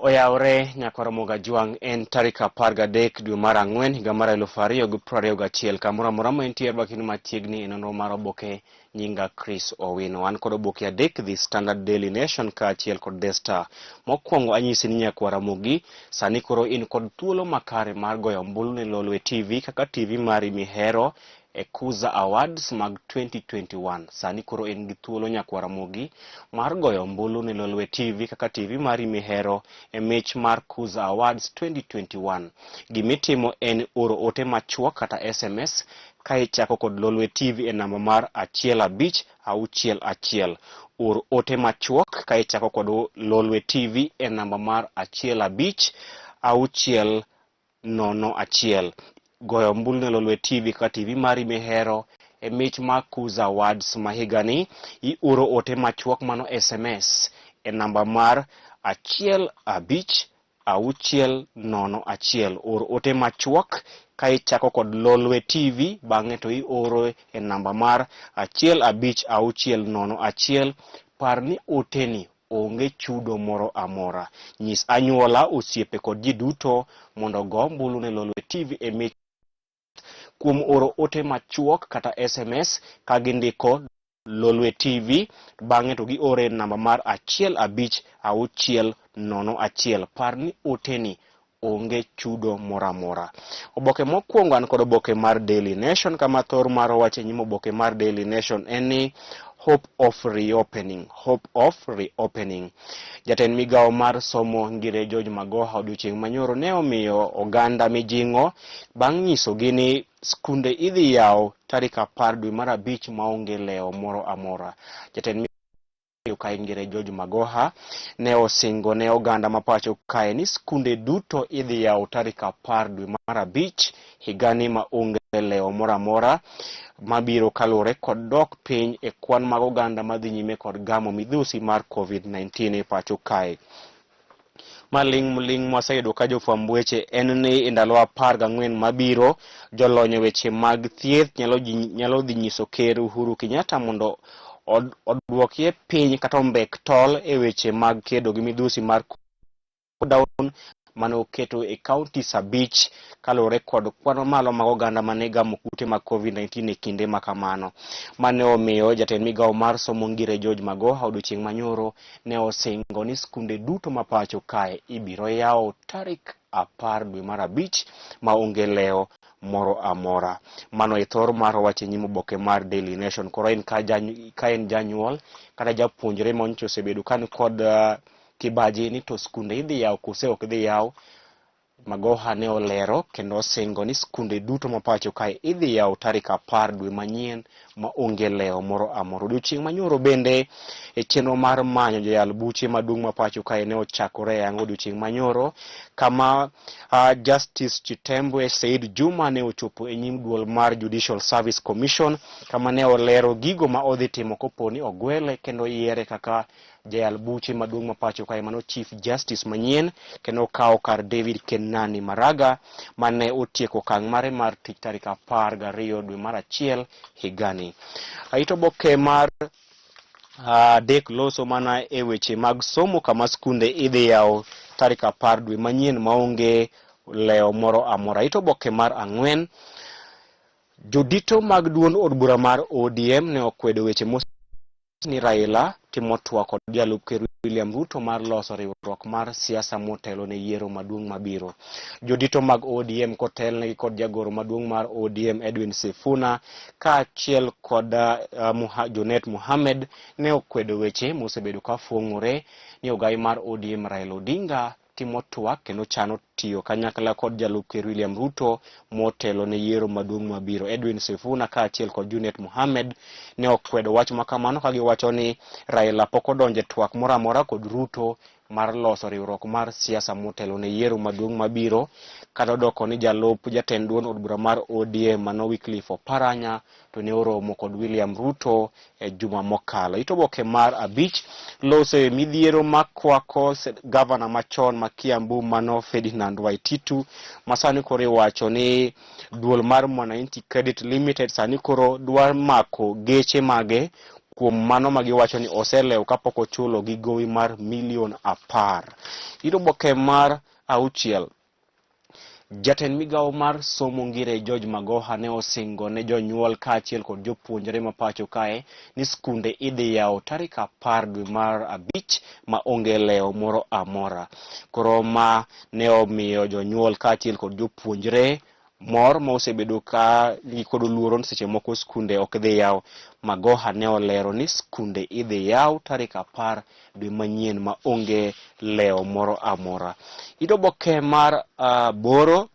Oyawre nyakwaromoga jwang' en tarik 13 dwe mar ang'wen higa mar 2021 kamoro amora ma entie rwakini machiegni e nonro mar oboke nyinga Chris Owino. An kod oboke adek The Standard Daily Nation kaachiel kod The Star. Mokwongo anyisi ni nyakwaramogi sani koro in kod thuolo makare mar goyo ombulu ne Lolwe TV kaka TV mari mihero e Kuza Awards mag 2021. Sani koro in gi thuolo nyakwaramogi mar goyo ombulu ne Lolwe TV kaka TV mari mihero e mich mar Kuza Awards 2021. Gimitimo en oro ote machuok kata SMS ka ichako kod Lolwe TV e namba mar 1561. Or ote machuok ka ichako kod Lolwe TV e namba mar 15 6 0 1. Goyo ombulu ne Lolwe TV kaka TV mari mihero e mich mar Kuza Awards ma higani. Ioro ote machuok mano SMS e namba mar 15601. Or ote machuok ka ichako kod Lolwe TV bang'e to ioro e namba mar 15601. Par ni oteni onge chudo moro amora. Nyis anyuola, osiepe kod ji duto mondo ogo ombulu ne Lolwe TV e mich kuom oro ote machuok kata SMS ka gindiko Lolwe TV bang'e to giore e namba mar 15601. Par ni oteni onge chudo moro amora. Oboke mokwongo an kod oboke mar Daily Nation kama thor mar wach e nyim oboke mar Daily Nation en ni hope of reopening, hope of reopening. Jatend migawo mar somo Ngire George Magoha odiochieng' manyoro ne omiyo oganda mijing'o bang' nyisogi ni skunde idhi yaw tarik 10 dwe mar abich maonge lewo moro amora. Jatend kae Ngire George Magoha ne osingo ne oganda ma pacho kae ni skunde duto idhi yaw tarik 10 dwe mar abich higani ma onge lewo moro amora mabiro kaluwore kod dok piny e kwan mag oganda madhi nyime kod gamo midhusi mar COVID-19 e pacho kae. Maling' ling' mwaseyudo ka jofwamb weche en ni e ndalo 14 mabiro jolony e weche mag thieth nyalo dhi nyiso Ker Uhuru Kenyatta mondo odwokie piny kata ombek tol e weche mag kedo gi midhusi mar lockdown mane oketo e counties 5 kaluwore kod kwan mamalo mag oganda mane gamo kute mag COVID-19 e kinde ma kamano. Mane omiyo jatend migawo mar somo Ngire George Magoha odiochieng' manyoro ne osingo ni skunde duto ma pacho kae ibiro yawo tarik 10 dwe mar abich ma onge lewo moro amora. Mano e thor mar wach e nyim oboke mar Daily Nation. Koro in ka en janyuol kata japuonjre ma nyocha osebedo ka nikod kibaji ni to skunde idhi yaw kose ok dhi yaw, Magoha ne olero kendo osingo ni skunde duto ma pacho kae idhi yaw tarik 10 dwe manyien ma onge lewo moro amora. Odiochieng' manyoro bende e chenro mar manyo joyal buche maduong' ma pacho kae ne ochakore e yango odiochieng' manyoro kama Justice Chitembwe Said Juma ne ochopo e nyim duol mar Judicial Service Commission kama ne olero gigo ma odhi timo kopo ni ogwele kendo yiere kaka jayal buche maduong' ma pacho kae mano Chief Justice manyien kendo okawo kar David Kenani Maraga mane otieko okang' mare mar tich tarik 12 dwe mar achiel higani. Aito oboke mar adek loso mana e weche mag somo kama skunde idhi yawo tarik 10 dwe manyien maonge lewo moro amora. Aito oboke mar ang'wen, jodito mag duond od bura mar ODM ne okwedo weche ni Raila timo twak kod jalup ker William Ruto mar loso riwruok mar siasa motelo ne yiero maduong' mabiro. Jodito mag ODM kotelnegi kod jagoro maduong' mar ODM Edwin Sifuna kaachiel kod Junet Mohamed ne okwedo weche mosebedo ka fuong'ore ni ogai mar ODM Raila Odinga timo twak kendo chano tiyo kanyakla kod jalup ker William Ruto motelo ne yiero maduong' mabiro. Edwin Sifuna kaachiel kod Junet Mohamed ne okwedo wach ma kamano ka giwacho ni Raila pok odonjo e twak moro amora kod Ruto mar loso riwruok mar siasa motelo ne yiero maduong' mabiro, kata odoko ni jalup jatend duond od bura mar ODM mano Wycliffe Oparanya to ne oromo kod William Ruto e juma mokalo. Ito oboke mar abich loso e midhiero makwako gavana machon ma Kiambu mano Ferdinand Waititu ma sani koro iwacho ni duol mar Mwananchi Credit Limited sani koro dwa mako geche mage kuom mano ma giwacho ni oselewo kapok ochulo gi gowi mar milion 10. It oboke mar 6. Jatend migawo mar somo Ngire George Magoha ne osingo ne jonyuol kaachiel kod jopuonjre ma pacho kae ni skunde idhi yawo tarik 10 dwe mar 5 ma onge lewo moro amora. Koro ma ne omiyo jonyuol kaachiel kod jopuonjre mor ma osebedo ka nikod luoro ni seche moko skunde ok dhi yaw. Magoha ne olero ni skunde idhi yaw tarik 10 dwe manyien ma onge lewo moro amora. It oboke mar 8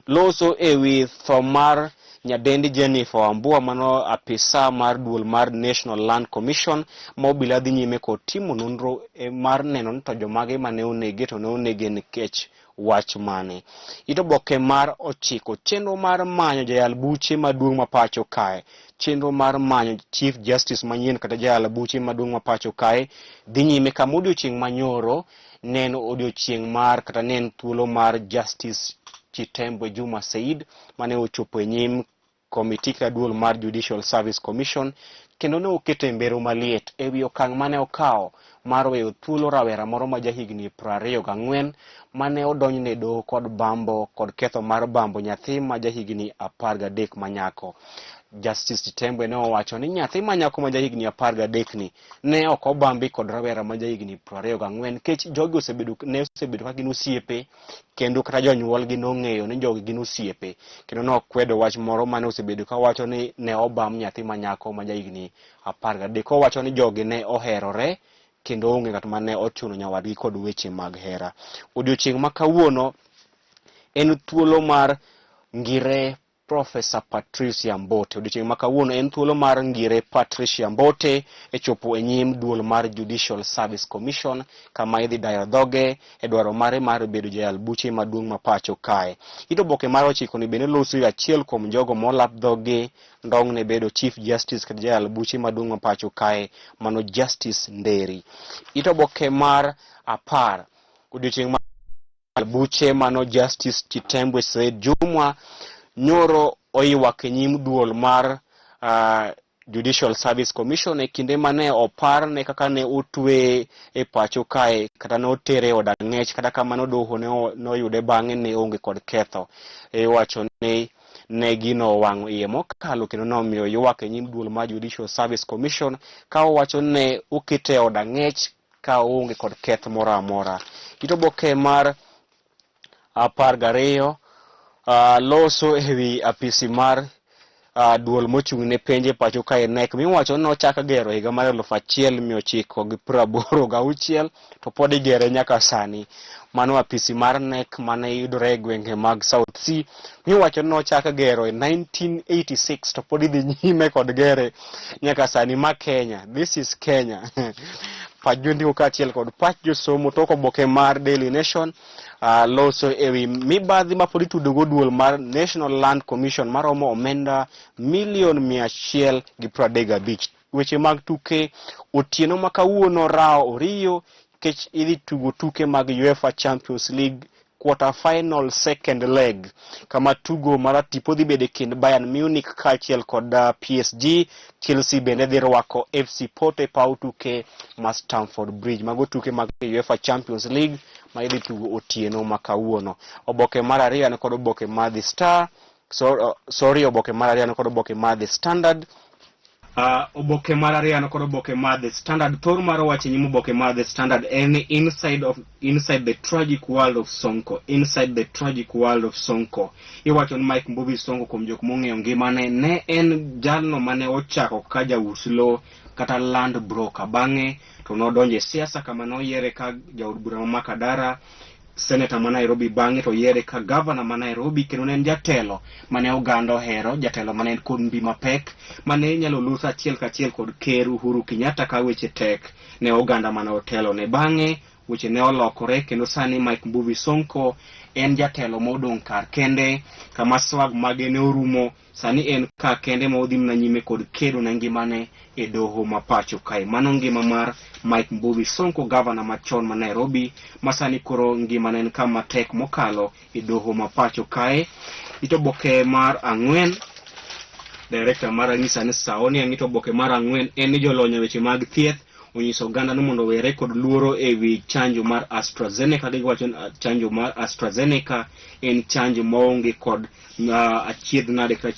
loso e wi tho mar nyadendi Jennifer Wambua, mano apisa mar duol mar National Land Commission ma obila dhi nyime kod timo nonro mar neno ni to jomage mane onege to ne onege nikech wach mane. It oboke mar 9 chenro mar manyo jayal buche maduong' ma pacho kae, chenro mar manyo Chief Justice manyien kata jayal buche maduong' ma pacho kae dhi nyime kama odiochieng' manyoro ne en odiochieng' mar kata ne en thuolo mar Justice Chitembwe Juma Said mane ochopo e nyim komiti kata duol mar Judicial Service Commission kendo ne oketo e mbero maliet e wi okang' mane okawo mar weyo thuolo rawera moro ma jahigni 24 mane odonjne doho kod bambo kod ketho mar bambo nyathi ma jahigni 13 manyako. Justice Chitembwe ne owacho ni nyathi manyako ma jahigni 13 ni ne ok obambi kod rawera ma jahigni 24 nikech jogi ne osebedo ka gin osiepe kendo kata jonyuolgi nong'eyo ni jogi gin osiepe, kendo nokwedo wach moro mane osebedo ka wacho ni ne obam nyathi manyako ma jahigni 13 kowacho ni jogi ne oherore kendo onge ng'at mane ochuno nyawadgi kod weche mag hera. Odiochieng' ma kawuono en thuolo mar ngire Profesa Patricia Mbote. Odiochieng' ma kawuono en thuolo mar ngire Patricia Mbote e chopo e nyim duol mar Judicial Service Commission kama idhi dayo dhoge e dwaro mare mar bedo jayal buche maduong' ma pacho kae. It oboke mar 9 ni bende loso achiel kuom jogo molap dhogi ndong' ne bedo Chief Justice kata jayal buche maduong' ma pacho kae, mano Justice Nderi. It oboke mar 10 odiochieng' ma buche mano Justice Chitembwe Said Jumwa nyoro oywak e nyim duol mar Judicial Service Commission e kinde mane opar ne kaka ne otwe e pacho kae kata ne otere e od ang'ech, kata kamano doho ne noyude bang'e ne onge kod ketho. Iwacho ni ne gino owang'o iye mokalo kendo nomiyo ywak e nyim duol mar Judicial Service Commission ka owacho ne okete e od ang'ech ka oonge kod keth moro amora. It oboke mar 12 loso e wi apisi mar duol mochung' ne penj e pacho kae KNEC miwacho ni nochak gero higa mar 1986 to pod igere nyaka sani. Mano apisi mar KNEC mane yudore e gwenge mag South C miwacho ni nochak gero e 1986 to pod idhi nyime kod gere nyaka sani. Ma Kenya, this is Kenya. Pach jondiko kaachiel kod pach josomo tok oboke mar Daily Nation loso e wi mibadhi ma pod itudo go duol mar National Land Commission maromo omenda milion 135. Weche mag tuke otieno ma kawuono rawo oriyo nikech idhi tugo tuke mag UEFA Champions League quarter final second leg kama tugo maratipo dhi bedo e kind Bayern Munich kaachiel kod PSG. Chelsea bende dhi rwako FC Porto e paw tuke ma Stamford Bridge. Mago tuke mag UEFA Champions League ma idhi tugo otieno ma kawuono. Oboke mar 2 ni kod oboke mar The Star, sorry, oboke mar 2 ni kod oboke mar The Standard. Oboke mar 2 ni kod oboke mar The Standard. Thor mar wach e nyim oboke mar The Standard en inside the tragic world of Sonko. Inside the tragic world of Sonko. Iwacho ni Mike Mbuvi Sonko, kuom jok mong'eyo ngimane, ne en jalno mane ochako ka jaus lo kata land broker. Bang'e to nodonjo e siasa kama noyiere ka jaod bura ma Makadara, seneta ma Nairobi, bang'e to oyiere ka gavana ma Nairobi, kendo ne en jatelo mane oganda ohero, jatelo mane en kod mbi mapek mane inyalo los achiel kachiel kod Ker Uhuru Kenyatta ka weche tek ne oganda mane otelo ne. Bang'e weche ne olokore kendo sani Mike Mbuvi Sonko en jatelo modong' kar kende kama swag mage ne orumo. Sani en kar kende ma odhi mana nyime kod kedo ne ngimane e doho ma pacho kae. Mano ngima mar Mike Mbuvi Sonko, gavana machon ma Nairobi, ma sani koro ngimane en kama tek mokalo e doho ma pacho kae. It oboke mar 4 Director mara nyisa ni saoni ang'ito oboke mar 4 en ni jolony e weche mag thieth onyiso oganda ni mondo owere kod luoro e wi chanjo mar AstraZeneca. Giwacho ni chanjo mar AstraZeneca en chanjo maonge kod achiedh nade kata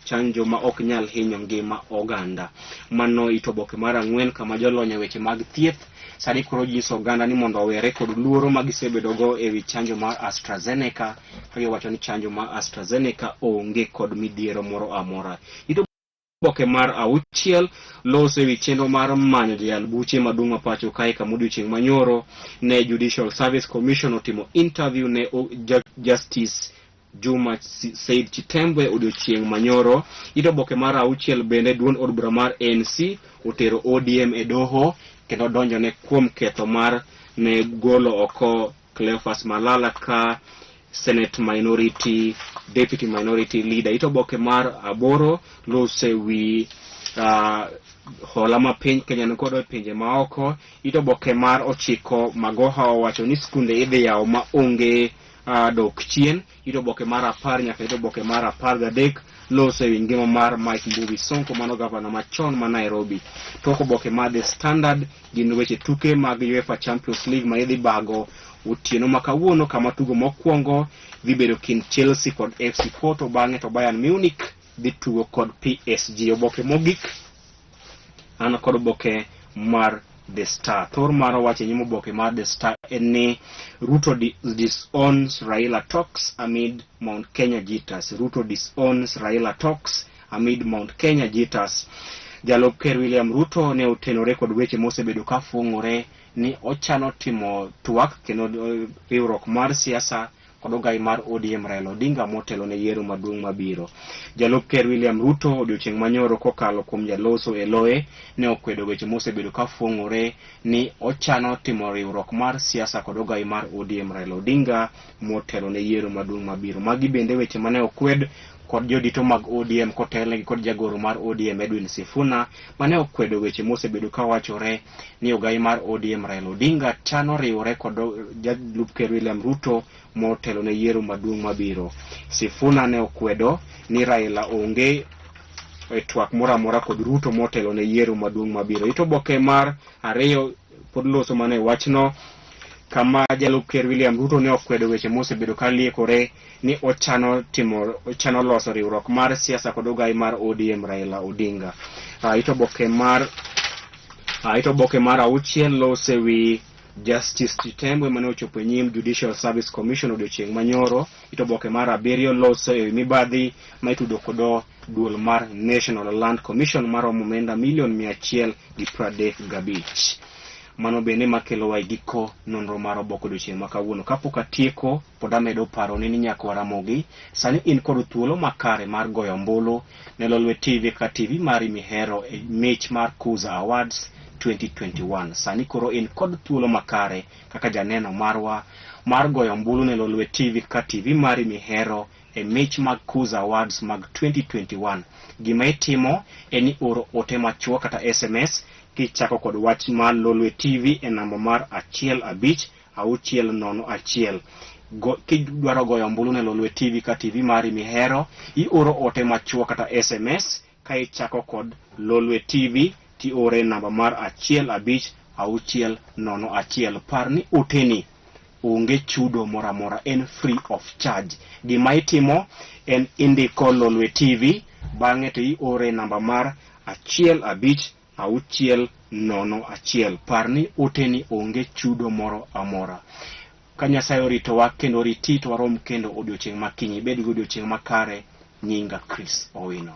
chanjo ma ok nyal hinyo ngima oganda. Mano it oboke mar 4 kama jolony e weche mag thieth sani koro nyiso oganda ni mondo owere kod luoro ma gisebedogo e wi chanjo mar AstraZeneca, ka giwacho ni chanjo mar AstraZeneca onge kod midhiero moro amora. It oboke mar 6 loso e wi chenro mar manyo jayal buche maduong' ma pacho kae, kama odiochieng' manyoro ne Judicial Service Commission otimo interview ne Justice Juma Said Chitembwe odiochieng' manyoro. It oboke mar 6 bende duond od bura mar ANC otero ODM e doho kendo donjone kuom ketho mar ne golo oko Cleophas Malala ka Senate Minority Deputy Minority Leader. It oboke mar 8 lose wi hola ma piny Kenya nikodo e pinje maoko. It oboke mar 9 Magoha owacho ni skunde idhi yawo ma onge dok chien. It oboke mar 10 nyaka it oboke mar 13 loso e wi ngima mar Mike Mbuvi Sonko, mano gavana machon ma Nairobi. Tok oboke mar The Standard gin weche tuke mag UEFA Champions League ma idhi bago otieno ma kawuono, kama tugo mokwongo dhi bedo kind Chelsea kod FC Porto, bang'e to Bayern Munich dhi tugo kod PSG. Oboke mogik an kod oboke mar The Star. Thor mar wacho e nyim oboke mar The Star en ni Ruto disowns Raila talks amid Mount Kenya jitters. Ruto disowns Raila talks amid Mount Kenya jitters. Jalup Ker William Ruto ne otenore kod weche mosebedo ka fung'ore ni ochano timo twak kendo riwruok mar siasa kod ogai mar ODM Raila Odinga motelo ne yiero maduong' mabiro. Jalup Ker William Ruto odiochieng' manyoro kokalo kuom jaloso e loye ne okwedo weche mosebedo ka fung'ore ni ochano timo riwruok mar siasa kod ogai mar ODM Raila Odinga motelo ne yiero maduong' mabiro. Magi bende weche mane okwed kod jodito mag ODM kotelnegi kod jagoro mar ODM Edwin Sifuna mane okwedo weche mosebedo ka wachore ni ogai mar ODM Raila Odinga chano riwore kod jalup Ker William Ruto motelo ne yiero maduong' mabiro. Sifuna ne okwedo ni Raila onge e twak moro amora kod Ruto motelo ne yiero maduong' mabiro. It oboke mar 2 pod loso mana e wachno kama jalup Ker William Ruto ne okwedo weche mosebedo ka liekore ni ochano loso riwruok mar siasa kod ogai mar ODM Raila Odinga. It oboke mar 6 lose wi Justice Chitembwe mane ochopo e nyim Judicial Service Commission odiochieng' manyoro. It oboke mar 7 loso e wi mibadhi ma itudo kod duol mar National Land Commission maromo omenda milion 135. Mano bende makelowa e giko nonro mar oboke odiochieng' ma kawuono. Kapok atieko, pod amedo paro ni nyaka Ramogi sani in kod thuolo makare mar goyo ombulu ne Lolwe TV ka TV mari mihero e mich mar Kuza Awards 2021. Sani koro in kod thuolo makare kaka janeno marwa mar goyo ombulu ne Lolwe TV ka TV mari mihero e mich mag Kuza Awards mag 2021. Gima itimo en ni oro ote machuok kata SMS kichako kod wach mar Lolwe TV e namba mar 15601. Kidwaro goyo ombulu ne Lolwe TV ka TV mari mihero, ioro ote machuok kata SMS ka ichako kod Lolwe TV tiore namba mar 15601. Par ni oteni onge chudo moro amora, en free of charge. Gima itimo en indiko Lolwe TV bang'e to iore namba mar 15601. Par ni oteni onge chudo moro amora. Ka Nyasaye oritowa kendo oriti to warom kendo odiochieng' ma kiny. Ibed gi odiochieng' makare. Nyinga Chris Owino.